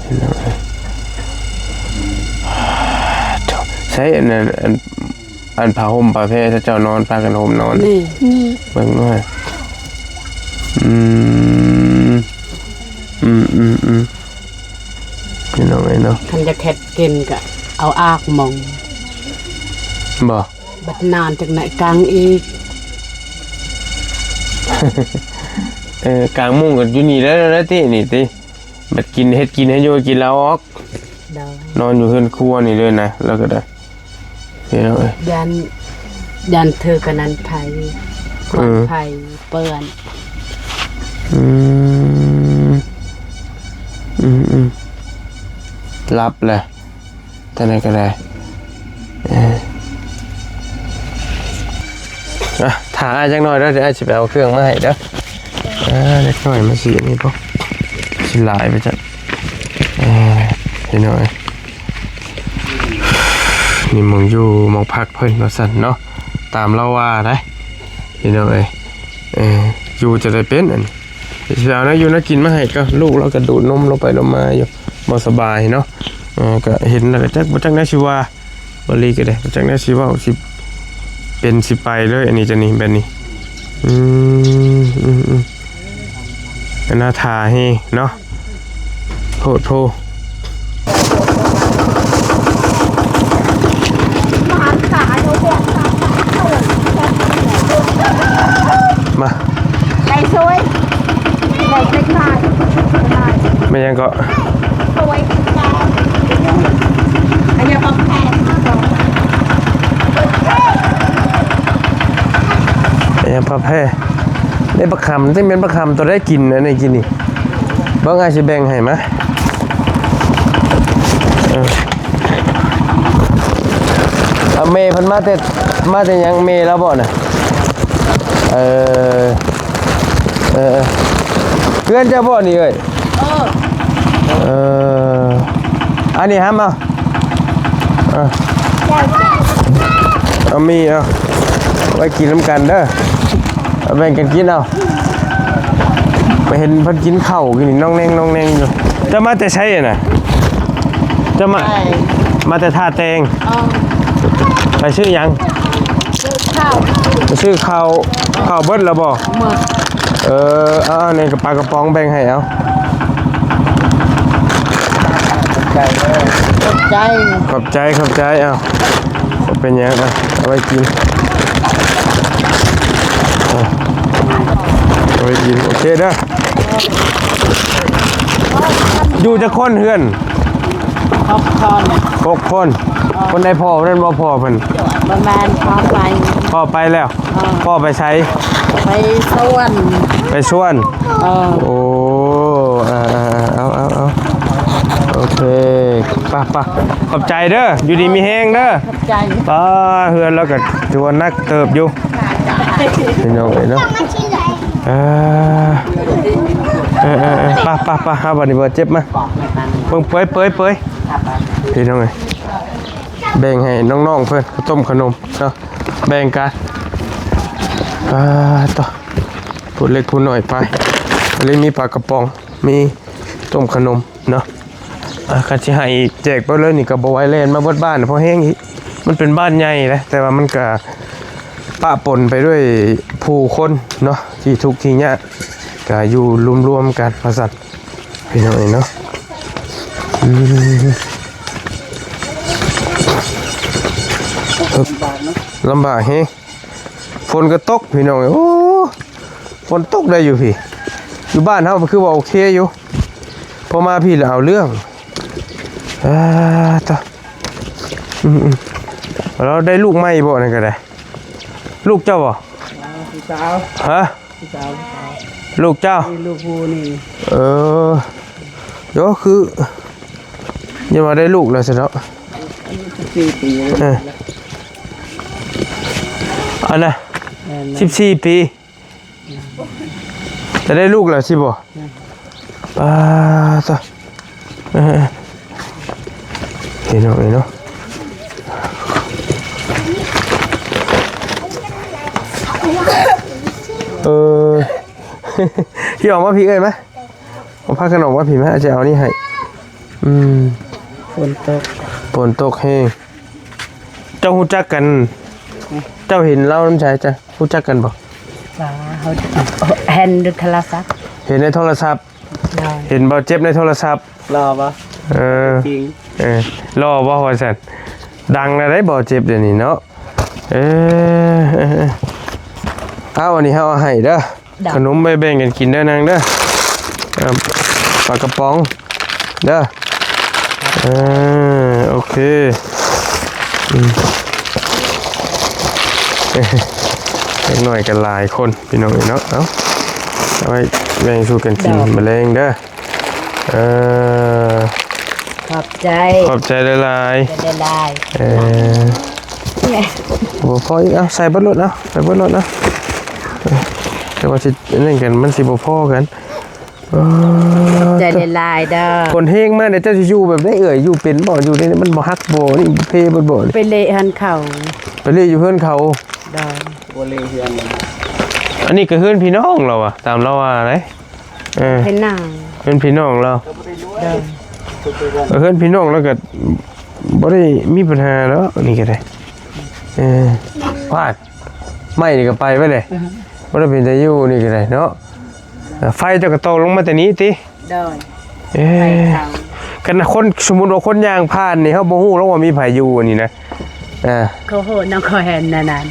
ພີ່ນ້ອງເອີຍ ໃຊ້ອັນນັ້ນ ອັນ ອັນຜ້າຫົ່ມຜ້າແພ ເຈົ້ານອນ ພາກັນຫົ່ມນອນ ນີ້ ນີ້ ເບິ່ງດ້ວຍ. ອືມ ອືມໆໆ ພີ່ນ້ອງເອີຍເນາະ ຄັນຢາກເຮັດກິນກໍເອົາອາກມຸງ ບໍ່? ບັດນານຈັກໜ້ອຍກາງອີກ. ເອີ ກາງມຸງກໍຢູ່ນີ້ແລ້ວ ແລ້ວຕິ ນີ້ຕິ ບັດກິນ ເຮັດກິນໃຫ້ຢູ່ ກິນແລ້ວອອກ. ໂດຍ. ນອນຢູ່ເຮືອນຄົວນີ້ເລີຍນະ ແລ້ວກໍໄດ້ ພີ່ນ້ອງເອີຍ ຢ້ານ ຢ້ານຖືກອັນນັ້ນໄຜ ເອີ ໄຜເປື້ອນ. ອືມ ອືມໆ ຫຼັບແຫຼະ ຈັ່ງໃດກໍໄດ້. ເອີ ອ່ະ ຖ້າອ້າຍຈັກໜ້ອຍເດີ ດຽວອ້າຍຊິໄປເອົາເຄື່ອງມາໃຫ້ເດີ. ອ່າ ເດັກນ້ອຍມາຊິອັນນີ້ບໍ່ ຊິຫຼາຍໄປຈັກ. ເອີ ພີ່ນ້ອງເອີຍ ນີ້ໝ່ອງຢູ່ໝ່ອງພັກເພິ່ນວ່າຊັ້ນເນາະ ຕາມລາວວ່າໄດ໋ ພີ່ນ້ອງເອີຍ. ເອີ ຢູ່ຈະໄດ້ເປັນອັນ ຊິເອົາແນວຢູ່ແນວກິນມາໃຫ້ ກໍລູກລາວກໍດູດນົມລົງໄປລົງມາຢູ່ ບໍ່ສະບາຍເນາະ. ເອີ ກໍເຫັນແລ້ວກໍຈັກ ບໍ່ຈັກແນວຊິວ່າ ບໍ່ລີກໍໄດ້ ບໍ່ຈັກແນວຊິເວົ້າ ຊິເປັນຊິໄປເລີຍ ອັນນີ້ຈະນີ້ ແບບນີ້. ອືມ ອືມໆ ໜ້າຖ້າແຮງເນາະ ໂພດໂພ. ປັນຫຍັງເກາະ? ເອົາໄວ້ກິນປາ ອັນນີ້ປາແພ ອັນນີ້ປາແພ ໄດ້ບັກຄຳ ຈັ່ງແມ່ນບັກຄຳ ຕົວໃດກິນ ອັນນີ້ກິນນີ້ ເບິ່ງ ອ້າຍຊິແບ່ງໃຫ້ມາ ເອີ ເອົາ ແມ່ເພິ່ນມາແຕ່ ມາແຕ່ຫຍັງ ແມ່ລາວບໍ່ນະ? ເອີ ເອີ ເອີ ເຮືອນເຈົ້າບໍ່ນີ້ເອີຍ? ເອີ ເອີ ອັນນີ້ຫຳເອົາ ເອີ ເອົາມີ ເອົາໄວ້ກິນນຳກັນເດີ ເອົາແບ່ງກັນກິນເອົາ ໄປເຫັນເພິ່ນກິນເຂົ້າຢູ່ນີ້ ນ້ອງແນງ ນ້ອງແນງຢູ່ ເຈົ້າມາແຕ່ໃສຫັ້ນນະ? ເຈົ້າມາ ມາແຕ່ທ່າແຕງ ເອີ ໄປຊື້ຫຍັງ? ຊື້ເຂົ້າ ໄປຊື້ເຂົ້າ ເຂົ້າເບິດແລ້ວບໍ່? ເບິດ ເອີ ເອົາ ນີ້ກະປາກະປ໋ອງແບ່ງໃຫ້ເອົາ ຂອບໃຈເດີ ຂອບໃຈ ຂອບໃຈ ຂອບໃຈ ເອົາ ບໍ່ເປັນຫຍັງ ເອົາ ເອົາໄວ້ກິນ ເອົາ ເອົາໄວ້ກິນ ໂອເຄເດີ ຢູ່ຈັກຄົນເຮືອນ? ຫົກຄົນ ຫົກຄົນ ຄົນໃດພໍ່ເພິ່ນບໍ່? ພໍ່ເພິ່ນ ບໍ່ແມ່ນ ພໍ່ໄປ ພໍ່ໄປແລ້ວ ເອີ ພໍ່ໄປໃສ? ໄປສວນ ໄປສວນ ເອີ ໂອ້ ເອີ ເອີ ເອີ ເອົາ ເອົາ ເອົາ ໂອເຄ ໄປ ໄປ ຂອບໃຈເດີ ຢູ່ດີມີແຮງເດີ ຂອບໃຈ ປ້າ ເຮືອນລາວກະຖືວ່າໜັກເຕີບຢູ່ ພີ່ນ້ອງເອີຍເນາະ ເອີ ເອີ ເອີ ເອີ ໄປ ໄປ ໄປ ຫາບາດນີ້ບາດເຈັບມາ ເບິ່ງ ເປີຍ ເປີຍ ເປີຍ ພີ່ນ້ອງເອີຍ ແບ່ງໃຫ້ນ້ອງໆເພິ່ນ ເຂົ້າຕົ້ມຂະໜົມເນາະ ແບ່ງກັນ ອ່າ ຕໍ່ ຜູ້ເລັກຜູ້ນ້ອຍໄປ ອັນນີ້ມີປາກະປ໋ອງ ມີຕົ້ມຂະໜົມເນາະ ອ່າ ຄັນຊິໃຫ້ແຈກໄປເລີຍນີ້ກໍບໍ່ໄຫວ ແລ່ນມາເບິດບ້ານ ພໍແຮງອີກ ມັນເປັນບ້ານໃຫຍ່ເດ້ ແຕ່ວ່າມັນກະປະປົນໄປດ້ວຍຜູ້ຄົນເນາະ ທີ່ທຸກທີ່ຍາກ ກະຢູ່ລວມໆກັນວ່າຊັ້ນ ພີ່ນ້ອງເອີຍເນາະ ອືມ ລຳບາກແຮງ ຝົນກໍຕົກ ພີ່ນ້ອງເອີຍ ໂອ້ ຝົນຕົກໄດ້ຢູ່ພີ້ ຢູ່ບ້ານເຮົາຄືວ່າໂອເຄຢູ່ ພໍມາພີ້ລະເອົາເລື່ອງ ອ່າ ຕະ ອືມໆ ລາວໄດ້ລູກໃໝ່ບໍ່ ນັ້ນກໍໄດ້ ລູກເຈົ້າບໍ່? ອ່າ ລູກສາວ ຮະ? ລູກສາວ ລູກເຈົ້າ ນີ້ລູກຜູ້ນີ້ ເອີ ໂຍ ຄື ຢ່າວ່າໄດ້ລູກແລ້ວຊະເນາະ ອາຍຸສິບສີ່ປີ ເອີ ອັນນະ ແມ່ນໆ ສິບສີ່ປີ ຈະໄດ້ລູກແລ້ວຊິບໍ່? ແມ່ນ ປາດ ເອີ ເອີ ເຫັນເນາະ ເຫັນເນາະ ເອີ ພີ່ອອກມາພີ້ເອີຍ ມາ ເອົາຜ້າກັນໜາວມາພີ້ ມາ ຈະເອົານີ້ໃຫ້ ອືມ ຝົນຕົກ ຝົນຕົກແຮງ ເຈົ້າຮູ້ຈັກກັນ ເຈົ້າເຫັນລາວນຳໃສ ເຈົ້າຮູ້ຈັກກັນບໍ່? ວ່າເຮົາເຫັນໃນໂທລະສັບ ເຫັນໃນໂທລະສັບ ໂດຍ ເຫັນບ່າວເຈັບໃນໂທລະສັບ ຫຼໍ່ບໍ່? ເອີ ຈິງ ເອີ ຫຼໍ່ບໍ່ວ່າຊັ້ນ ດັງແລ້ວໄດ໋ບ່າວເຈັບດຽວນີ້ເນາະ ເອີ ເອີ ເອີ ເອົາ ອັນນີ້ເຮົາເອົາໃຫ້ເດີ ໂດຍ ຂະໜົມໄວ້ແບ່ງກັນກິນເດີນາງເດີ ເອົາ ປາກະປ໋ອງເດີ ເອີ ໂອເຄ ອືມ ເດັກນ້ອຍກໍຫຼາຍຄົນ ພີ່ນ້ອງເອີຍເນາະ ເອົາ ເອົາໄວ້ແບ່ງສູ່ກັນກິນ ດອກ ມື້ແລງເດີ ເອີ ຂອບໃຈ ຂອບໃຈຫຼາຍໆ ຂອບໃຈຫຼາຍໆ ເອີ ແມ່ ບໍ່ພໍອີກ ເອົາ ໃສ່ເບິດໂລດ ເອົາ ໃສ່ເບິດໂລດ ເອົາ ເອີ ແຕ່ວ່າຊິອັນນັ້ນກັນ ມັນຊິບໍ່ພໍກັນ ເອີ ຂອບໃຈຫຼາຍໆເດີ ຝົນແຮງມານີ້ ເຈົ້າຊິຢູ່ແບບໃດເອື້ອຍ? ຢູ່ເປັນບໍ່? ຢູ່ໃນນີ້ມັນບໍ່ຫັກບໍ່? ນີ້ເພເບິດບໍ່ນີ້? ໄປເລະເຮືອນເຂົາ ໄປເລະຢູ່ເຮືອນເຂົາ ໂດຍ ບໍ່ເລະເຮືອນ ອັນນີ້ກໍເຮືອນພີ່ນ້ອງລາວວ່າ ຕາມລາວວ່າໄດ໋ ເອີ ເຮືອນນາງ ເຮືອນພີ່ນ້ອງລາວ ໂດຍ ເອີ ເຮືອນພີ່ນ້ອງລາວກໍບໍ່ໄດ້ມີບັນຫາດອກ ນີ້ກໍໄດ້ ເອີ ພາດ ໄມ້ນີ້ກໍໄປໄປເດ້ ບໍ່ໄດ້ເປັນຕາຢູ່ ນີ້ກໍໄດ້ເນາະ ເອີ ໄຟເຈົ້າກໍຕົກລົງມາແຕ່ນີ້ຕິ? ໂດຍ ເອີ ໄຟເຂົາ ຄັນຄົນ ສົມມຸດວ່າຄົນຍ່າງຜ່ານນີ້ ເຮົາບໍ່ຮູ້ດອກວ່າມີໃຜຢູ່ອັນນີ້ນະ ເອີ ເຂົາໂຫດນຳ ເຂົາເຫັນນັ້ນ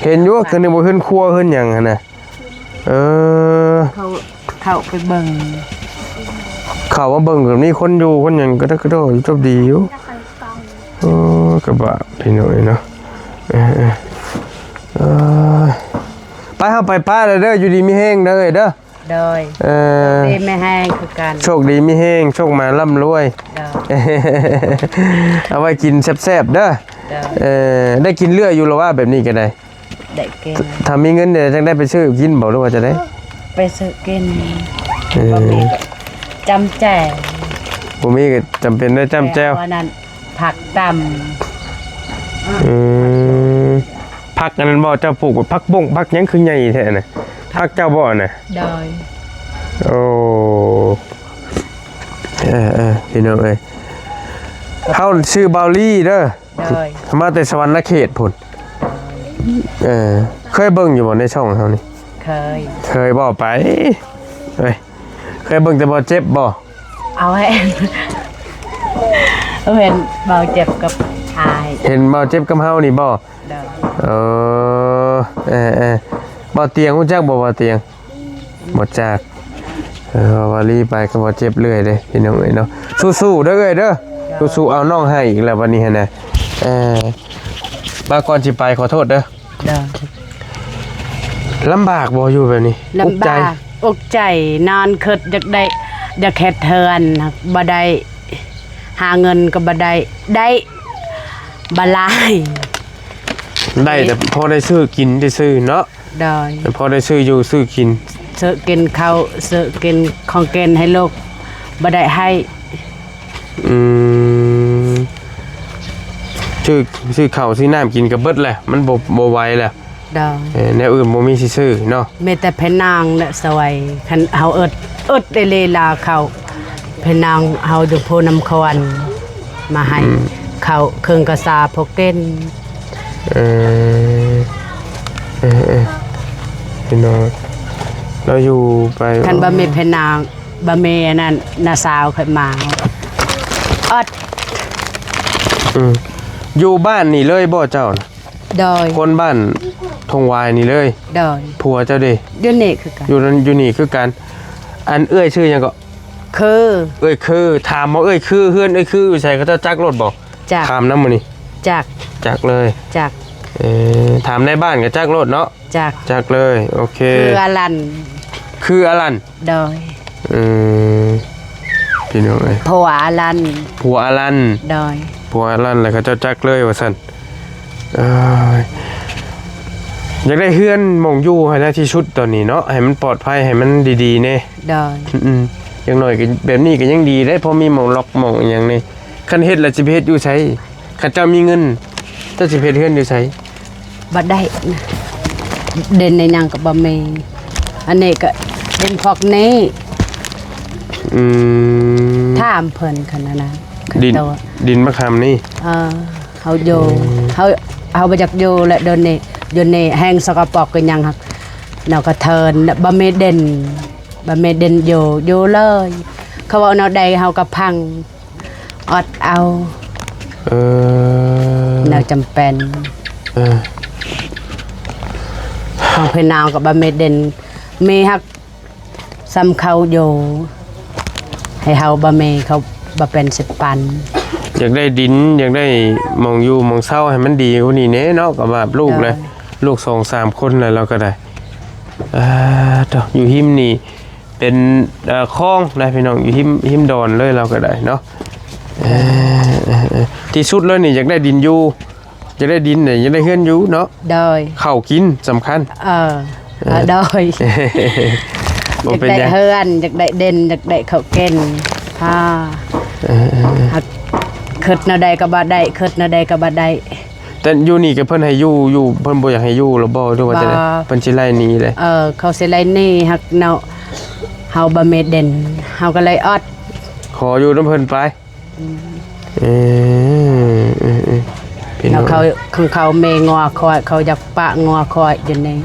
ເຫັນຢູ່ ຄືນຶກວ່າເຮືອນຄົວເຮືອນຫຍັງຫັ້ນນະ ເອີ ເຂົາເຂົ້າໄປເບິ່ງ ເຂົ້າມາເບິ່ງກໍມີຄົນຢູ່ຄົນຫຍັງ ກະດະກະດໍຢູ່ ຈົບດີຢູ່. ໂອ້ ກະບາບພີ່ນ້ອງເອີຍເນາະ. ເອີ ເອີ ເອີ ໄປ ເຮົາໄປປະແລ້ວເດີ ຢູ່ດີມີແຮງເດີເອີຍເດີ. ໂດຍ ເອີ ໂຊກດີມີແຮງຄືກັນ ໂຊກດີມີແຮງ ໂຊກມາລ່ຳລວຍ. ໂດຍ ເອົາໄວ້ກິນແຊບໆເດີ. ໂດຍ ເອີ ໄດ້ກິນເລື້ອຍຢູ່ລະວ່າ ແບບນີ້ກະໄດ້ ໄດ້ກິນ. ຖ້າມີເງິນແດ່ ຈັ່ງໄດ້ໄປຊື້ກິນບໍ່ ຫຼືວ່າຈັ່ງໃດ? ໄປຊື້ກິນ. ເອີ ບໍ່ມີກະຈ້ຳແຈ່ວ ບໍ່ມີກະຈຳເປັນໄດ້ຈ້ຳແຈ່ວ. ແຕ່ວ່ານັ້ນ ຜັກຕຳ. ອືມ ຜັກອັນນັ້ນບໍ່ ເຈົ້າປູກ ຜັກບົ້ງ ຜັກຫຍັງຄືໃຫຍ່ແທ້ນະ? ຜັກເຈົ້າບໍ່ນະ? ໂດຍ ໂອ້ ເອີ ເອີ ພີ່ນ້ອງເອີຍ ເຮົາຊື່ບ່າວລີເດີ. ໂດຍ ມາແຕ່ສະຫວັນນະເຂດພຸ້ນ. ເອີ ເຄີຍເບິ່ງຢູ່ບໍ່ໃນຊ່ອງເຮົານີ້? ເຄີຍ ເຄີຍບໍ່ໄປ ເອີຍ ເຄີຍເບິ່ງແຕ່ບໍ່ເຈັບບໍ່? ເອົາ ເຫັນ ເຫັນເບົາເຈັບກັບອ້າຍ ເຫັນເບົາເຈັບກັບເຮົານີ້ບໍ່? ໂດຍ ເອີ ເອີ ເອີ ເບົາຕຽງຮູ້ຈັກບໍ່ ເບົາຕຽງ? ບໍ່ຈັກ. ເອີ ວ່າລີໄປກໍບໍ່ເຈັບເລື້ອຍເດ້ພີ່ນ້ອງເອີຍເນາະ. ສູ້ໆເດີເອື້ອຍເດີ ໂດຍ ສູ້ໆ. ເອົາ ນ້ອງໄຫ້ອີກແລ້ວບັດນີ້ຫັ້ນນະ. ເອີ ມາ ກ່ອນຊິໄປ ຂໍໂທດເດີ. ໂດຍ ລຳບາກບໍ່ຢູ່ແບບນີ້? ລຳບາກ ອຸກໃຈ ອຸກໃຈ ນອນຄຶດ ຢາກໄດ້ ຢາກເຮັດເຮືອນ ບໍ່ໄດ້ ຫາເງິນກໍບໍ່ໄດ້ ໄດ້ບໍ່ຫຼາຍ ໄດ້ແຕ່ພໍໄດ້ຊື້ກິນຊື່ໆເນາະ. ໂດຍ ພໍໄດ້ຊື້ຢູ່ຊື້ກິນ ຊື້ກິນເຂົ້າ ຊື້ກິນຂອງກິນໃຫ້ລູກ ບໍ່ໄດ້ໃຫ້. ອືມ ຊື້ ຊື້ເຂົ້າຊື້ນ້ຳກິນກໍເບິດແຫຼະ ມັນບໍ່ ບໍ່ໄຫວແຫຼະ. ໂດຍ ເອີ ແນວອື່ນບໍ່ມີຊິຊື້ເນາະ ມີແຕ່ພະນາງແຫຼະຊ່ອຍ. ຄັນເຮົາອຶດ ອຶດອີ່ຫຼີລາວເຂົ້າ ພະນາງເຮົາຢູ່ພູນ້ຳຂວັນ ມາໃຫ້ ອືມ ເຂົ້າເຄື່ອງກະສາພວກກິນ. ເອີ ເອີ ເອີ ພີ່ນ້ອງ ລາວຢູ່ໄປ ຄັນບໍ່ມີພະນາງ ບໍ່ມີອັນນັ້ນ ນ້າສາວຂ້ອຍມາ ອອດ. ອືມ ຢູ່ບ້ານນີ້ເລີຍບໍ່ເຈົ້ານະ? ໂດຍ ຄົນບ້ານທົ່ງຫວາຍນີ້ເລີຍ. ໂດຍ ຜົວເຈົ້າເດ? ຢູ່ນີ້ຄືກັນ ຢູ່ນັ້ນ ຢູ່ນີ້ຄືກັນ. ອັນເອື້ອຍຊື່ຫຍັງເກາະ? ຄື ເອື້ອຍຄື. ຖາມວ່າເອື້ອຍຄື ເຮືອນເອື້ອຍຄືຢູ່ໃສ ເຂົາເຈົ້າຈັກໂລດບໍ່? ຈັກ ຖາມນຳມື້ນີ້. ຈັກ ຈັກເລີຍ. ຈັກ ເອີ ຖາມໃນບ້ານກໍຈັກໂລດເນາະ. ຈັກ ຈັກເລີຍ. ໂອເຄ ຄືອາລັນ ຄືອາລັນ. ໂດຍ ອືມ ພີ່ນ້ອງເອີຍ ຜົວອາລັນ ຜົວອາລັນ. ໂດຍ ຜົວອາລັນ ແລ້ວເຂົາເຈົ້າຈັກເລີຍວ່າຊັ້ນ. ເອີຍ ຢາກໄດ້ເຮືອນໝ່ອງຢູ່ໃຫ້ນະທີ່ສຸດຕອນນີ້ເນາະ ໃຫ້ມັນປອດໄພ ໃຫ້ມັນດີໆແດ່. ໂດຍ ອືມ ຢ່າງໜ້ອຍກໍແບບນີ້ກໍຍັງດີເດ້ ພໍມີໝ່ອງລັອກໝ່ອງອີ່ຫຍັງນີ້. ຄັນເຮັດແລ້ວຊິໄປເຮັດຢູ່ໃສ? ຄັນເຈົ້າມີເງິນ ເຈົ້າຊິໄປເຮັດເຮືອນຢູ່ໃສ? ບໍ່ໄດ້ນະ ດິນໃນຫຍັງກໍບໍ່ມີ ອັນນີ້ກໍດິນພວກນີ້. ອືມ ຖາມເພິ່ນຄັນນັ້ນນະ ດິນ ເຂົາເຈົ້າ ດິນມະຂາມນີ້. ເອີ ເຮົາຢູ່ ອືມ ເຮົາ ເຮົາບໍ່ຢາກຢູ່ແຫຼະ ດຽວນີ້ ດຽວນີ້ແຮ່ງສະກະປົກຄືຫຍັງຫັ້ນ ເນາະ ກະເທີນ ບໍ່ມີດິນ ບໍ່ມີດິນຢູ່ ຢູ່ເລີຍ ເຂົາເວົ້າແນວໃດເຮົາກໍຟັງ. ອອດເອົາ ເອີ ແນວຈຳເປັນ. ເອີ ເຮົາພີ່ນ້ອງກໍບໍ່ມີດິນ ມີຮັກສ່ຳເຂົາຢູ່ ໃຫ້ເຮົາບໍ່ມີ ເຂົາບໍ່ເປັນຊິປັນ. ຢາກໄດ້ດິນ ຢາກໄດ້ໝ່ອງຢູ່ໝ່ອງເຊົາໃຫ້ມັນດີກວ່ານີ້ແດ່ເນາະ ກໍວ່າລູກແຫຼະ. ໂດຍ ລູກສອງສາມຄົນແລ້ວ ລາວກໍໄດ້. ອ່າ ໂທ້ ຢູ່ຮິມນີ້ ເປັນ ເອີ ຄອງນະພີ່ນ້ອງ ຢູ່ຮິມ ຮິມດອນເລີຍ ລາວກໍໄດ້ເນາະ. ເອີ ເອີ ເອີ ທີ່ສຸດເລີຍນີ້ ຢາກໄດ້ດິນຢູ່ ຢາກໄດ້ດິນນີ້ ຢາກໄດ້ເຮືອນຢູ່ເນາະ. ໂດຍ ເຂົ້າກິນສຳຄັນ. ເອີ ເອີ ໂດຍ ບໍ່ເປັນຫຍັງ ຢາກໄດ້ເຮືອນ ຢາກໄດ້ດິນ ຢາກໄດ້ເຂົ້າກິນ. ອາ ເອີ ເອີ ເອີ ຄຶດແນວໃດກໍບໍ່ໄດ້ ຄຶດແນວໃດກໍບໍ່ໄດ້. ແຕ່ຢູ່ນີ້ກໍເພິ່ນໃຫ້ຢູ່ ຢູ່ ເພິ່ນບໍ່ຢາກໃຫ້ຢູ່ລະບໍ່ ຫຼືວ່າຈັ່ງໃດ? ບໍ່ ເພິ່ນຊິໄລ່ໜີເດ້. ເອີ ເຂົາຊິໄລ່ໜີ ຫາກເນາະ ເຮົາບໍ່ມີດິນ ເຮົາກໍເລີຍອອດ. ຂໍຢູ່ນຳເພິ່ນໄປ. ອືມ ເອີ ເອີ ເອີ ພີ່ນ້ອງ ເຂົາ ຂອງເຂົາມີງົວຄວາຍ ເຂົາຢາກປະງົວຄວາຍຢູ່ນີ້.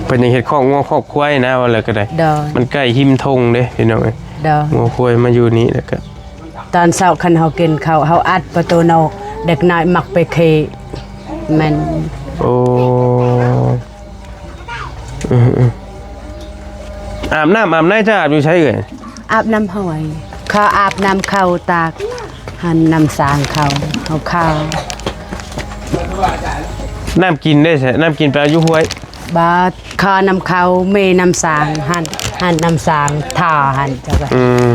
ເພິ່ນຍັງເຮັດຄອກງົວຄອກຄວາຍນະ ວ່າແລ້ວກໍໄດ້. ໂດຍ ມັນໃກ້ຮິມທົ່ງເດ້ ພີ່ນ້ອງເອີຍ. ໂດຍ ງົວຄວາຍມາຢູ່ນີ້ ແລ້ວກໍ ຕອນເຊົ້າຄັນເຮົາກິນເຂົ້າ ເຮົາອັດປະຕູນອກ ເດັກນ້ອຍມັກໄປຂີ້. ແມ່ນ. ໂອ້ ອືມໆ ອາບນ້ຳອາບໃນຈະອາບຢູ່ໃສເອີຍ? ອາບນ້ຳຫ້ວຍ ເຂົາອາບນ້ຳເຂົາ ຕັກຫັ້ນ ນ້ຳສາງເຂົາ ເອົາເຂົ້າ ນ້ຳກິນເດ້ ນ້ຳກິນໄປເອົາຢູ່ຫ້ວຍ ບໍ່ ຂໍນ້ຳເຂົາ ແມ່ນ້ຳສາງຫັ້ນ ຫັ້ນນ້ຳສາງ ທ່າຫັ້ນ ເຈົ້າກໍ ອືມ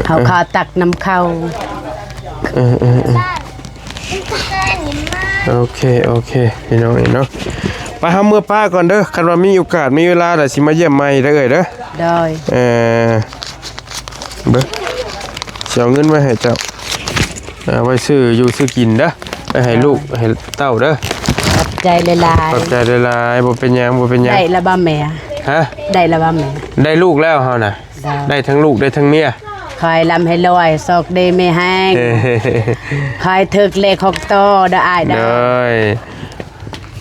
ເຂົາ ເຂົາຕັກນ້ຳເຂົ້າ ເອີໆໆ ໂອເຄ ໂອເຄ ພີ່ນ້ອງເອີຍເນາະ ໄປ ເຮົາເມືອປ້າກ່ອນເດີ ຄັນວ່າມີໂອກາດ ມີເວລາ ແລ້ວຊິມາຢ້ຽມໃໝ່ເດີ ເອີຍເດີ ໂດຍ ເອີ ເບິ່ງ ຊິເອົາເງິນໄວ້ໃຫ້ເຈົ້າ ເອົາໄວ້ຊື້ຢູ່ຊື້ກິນເດີ ໄປໃຫ້ລູກໃຫ້ເຕົ້າເດີ ຂອບໃຈຫຼາຍໆ ຂອບໃຈຫຼາຍໆ ບໍ່ເປັນຫຍັງ ບໍ່ເປັນຫຍັງ ໄດ້ລະບໍ່ແມ່ ຮະ ໄດ້ລະບໍ່ແມ່ ໄດ້ລູກແລ້ວເຮົານະ ໄດ້ທັງລູກໄດ້ທັງເມຍ ຂໍໃຫ້ລ່ຳໃຫ້ລວຍ ໂຊກດີມີແຮງ ຂໍໃຫ້ຖືກເລກຫົກໂຕເດີອ້າຍເດີ ໂດຍ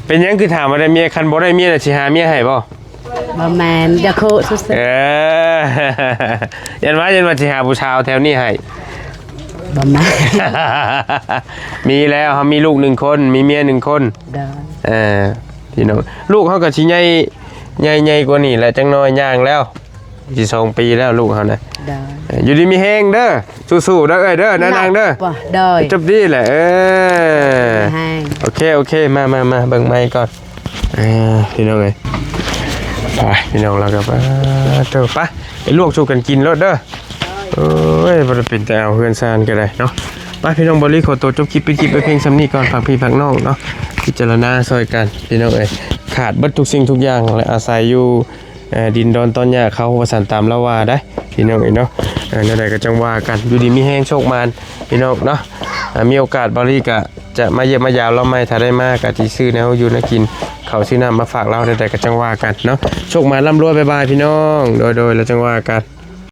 ເປັນຫຍັງຄືຖາມວ່າໄດ້ເມຍ ຄັນບໍ່ໄດ້ເມຍລະຊິຫາເມຍໃຫ້ບໍ່ ບໍ່ແມ່ນ ຢາກຮູ້ຊື່ໆ ເອີ ຢ້ານວ່າ ຢ້ານວ່າຊິຫາຜູ້ສາວແຖວນີ້ໃຫ້ ບໍ່ແມ່ນ ມີແລ້ວ ເຮົາມີລູກໜຶ່ງຄົນ ມີເມຍໜຶ່ງຄົນ ໂດຍ ເອີ ພີ່ນ້ອງ ລູກເຮົາກໍຊິໃຫຍ່ ໃຫຍ່ ໃຫຍ່ກວ່ານີ້ແຫຼະ ຈັກໜ້ອຍຍ່າງແລ້ວ ຊິສອງປີແລ້ວລູກເຮົານະ ໂດຍ ເອີ ຢູ່ດີມີແຮງເດີ ສູ້ໆເດີເອື້ອຍເດີ ນານາງເດີ ໂດຍ ຈົບດີແຫຼະ ເອີ ແຮງ ໂອເຄ ໂອເຄ ມາ ມາ ມາ ເບິ່ງໄມ້ກ່ອນ ເອີ ພີ່ນ້ອງເອີຍ ໄປ ພີ່ນ້ອງ ແລ້ວກໍໄປ ເດີ ໄປ ໄປລວກສູ່ກັນກິນໂລດເດີ ໂອ້ຍ ບໍ່ໄດ້ເປັນແຕ່ເອົາເຮືອນຊານກໍໄດ້ເນາະ ໄປ ພີ່ນ້ອງ ບ່າວລີຂໍຕົວຈົບຄລິບ ປິດຄລິບໄວ້ພຽງສ່ຳນີ້ກ່ອນ ຝາກພີ່ຝາກນ້ອງເນາະ ພິຈາລະນາຊ່ອຍກັນ ພີ່ນ້ອງເອີຍ ຂາດເບິດທຸກສິ່ງທຸກຢ່າງ ແລະ ອາໄສຢູ່ ເອີ ດິນດອນຕອນຫຍ້າເຂົາວ່າຊັ້ນ ຕາມລາວວ່າໄດ໋ ພີ່ນ້ອງເອີຍເນາະ ເອີ ແນວໃດກໍຈັ່ງວ່າກັນ ຢູ່ດີມີແຮງ ໂຊກໝານ ພີ່ນ້ອງເນາະ ເອີ ມີໂອກາດບ່າວລີກະຈະມາຢ້ຽມມາຢາມລາວໃໝ່ ຖ້າໄດ້ມາກະຊິຊື້ແນວຢູ່ແນວກິນ ເຂົ້າຊື້ນ້ຳມາຝາກລາວ ແນວໃດກໍຈັ່ງວ່າກັນເນາະ ໂຊກໝານ ລ່ຳລວຍ ບາຍບາຍ ພີ່ນ້ອງ ໂດຍໆ ແລ້ວຈັ່ງວ່າກັນ.